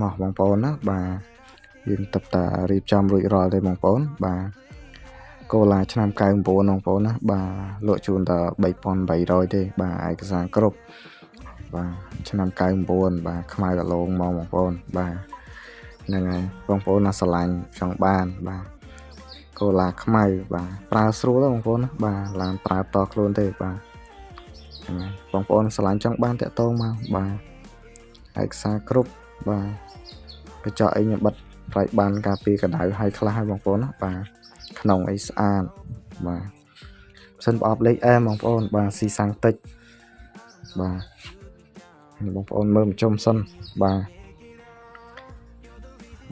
មកបងប្អូនណាបាទយើងទឹកតារៀបចំរួចរាល់ទេបងប្អូនបាទកូឡាឆ្នាំ99បងប្អូនណាបាទលក់ជូនតែ3800ទេបាទឯកសារគ្រប់បាទឆ្នាំ99បាទខ្មៅកឡងមកបងប្អូនបាទហ្នឹងហើយបងប្អូនណាស្រឡាញ់ចង់បានបាទកូឡាខ្មៅបាទប្រើស្រួលបងប្អូនណាបាទឡានប្រើតខ្លួនទេបាទហ្នឹងហើយបងប្អូនស្រឡាញ់ចង់បានតាក់ទងមកបាទឯកសារគ្រប់បាទកញ្ចក់អីខ្ញុំបិទប្រៃបានការពារកម្ដៅឲ្យខ្លះហើយបងប្អូនណាបាទក្នុងអីស្អាតបាទសិនប្រអប់លេខអែមបងប្អូនបាទស៊ីសាំងតិចបាទនេះបងប្អូនមើលមកជុំសិនបាទ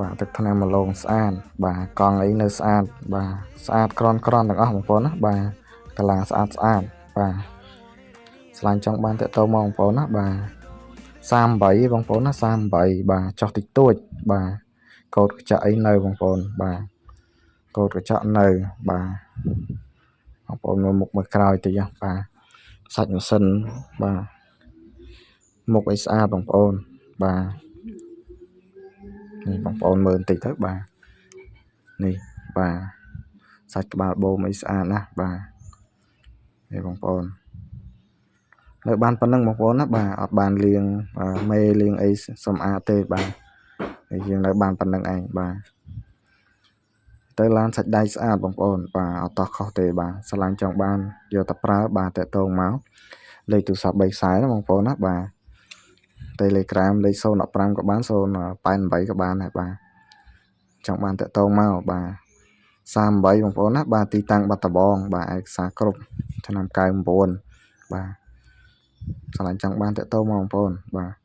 បាទទឹកថ្នាំមឡងស្អាតបាទកង់អីនៅស្អាតបាទស្អាតក្រនក្រនទាំងអស់បងប្អូនណាបាទកាឡាស្អាតស្អាតបាទស្លាញ់ចង់បានតាក់តមកបងប្អូនណាបាទ38បងប្អូនណា38បាទចោះតិចតួចបាទកោតកញ្ចក់អីនៅបងប្អូនបាទកោតកញ្ចក់នៅបាទបងប្អូនមើលមុខមើលក្រោយតិចបាទសាច់ម៉ាស៊ីនបាទមុខអីស្អាតបងប្អូនបាទនេះបងប្អូនមើលបន្តិចទៅបាទនេះបាទសាច់ក្បាលបូមអីស្អាតណាស់បាទនេះបងប្អូននៅបានប៉ុណ្្នឹងបងប្អូនណាបាទអត់បានលាងមេលាងអីសម្អាតទេបាទហើយយើងនៅបានប៉ុណ្្នឹងឯងបាទទៅឡានសាច់ដៃស្អាតបងប្អូនបាទអត់តោះខុសទេបាទស្រឡាញ់ចង់បានយកទៅប្រើបាទតាក់ទងមកលេខទូរស័ព្ទ3ខ្សែណាបងប្អូនណាបាទ Telegram លេខ015ក៏បាន088ក៏បានដែរបាទចង់បានតាក់ទងមកបាទ38បងប្អូនណាបាទទីតាំងបាត់ដំបងបាទឯកសារគ្រប់ឆ្នាំ99បាទស្រឡាញ់ចង់បានតាក់ទងមកបងប្អូនបាទ។